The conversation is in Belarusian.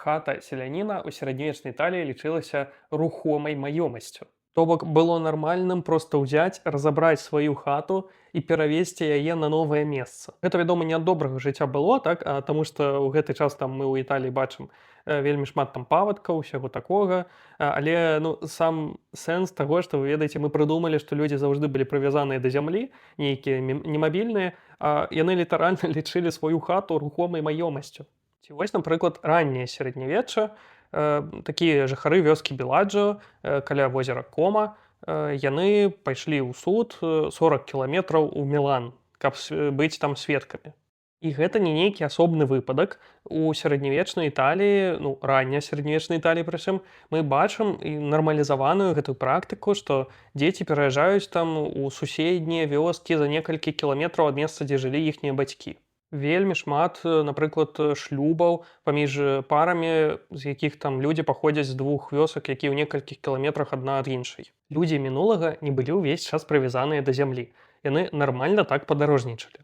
Хата селяніна ў сярэднявечнай Італіі лічылася рухомай маёмасцю. То бок было нармальным проста ўзяць, разабраць сваю хату і перавесці яе на новае месца. Гэта, вядома, не ад добрага жыцця было, так, а таму што ў гэты час там мы ў Італіі бачым вельмі шмат там паводкаў, усяго такога. Але, ну, сам сэнс таго, што, вы ведаеце, мы прыдумалі, што людзі заўжды былі прывязаныя да зямлі, нейкія немабільныя, а яны літаральна лічылі сваю хату рухомай маёмасцю. Ці вось, напрыклад, ранняе сярэднявечча, такія жыхары вёскі Беладжо каля возера Кома, яны пайшлі ў суд 40 кіламетраў у Мілан, каб быць там сведкамі. І гэта не нейкі асобны выпадак. У сярэднявечнай Італіі, ну, ранняй сярэднявечнай Італіі прычым, мы бачым і нармалізаваную гэтую практыку, што дзеці пераязджаюць там у суседнія вёскі за некалькі кіламетраў ад месца, дзе жылі іхнія бацькі. Вельмі шмат, напрыклад, шлюбаў паміж парамі, з якіх там людзі паходзяць з двух вёсак, якія ў некалькіх кіламетрах адна ад іншай. Людзі мінулага не былі ўвесь час прывязаныя да зямлі. Яны нармальна так падарожнічалі.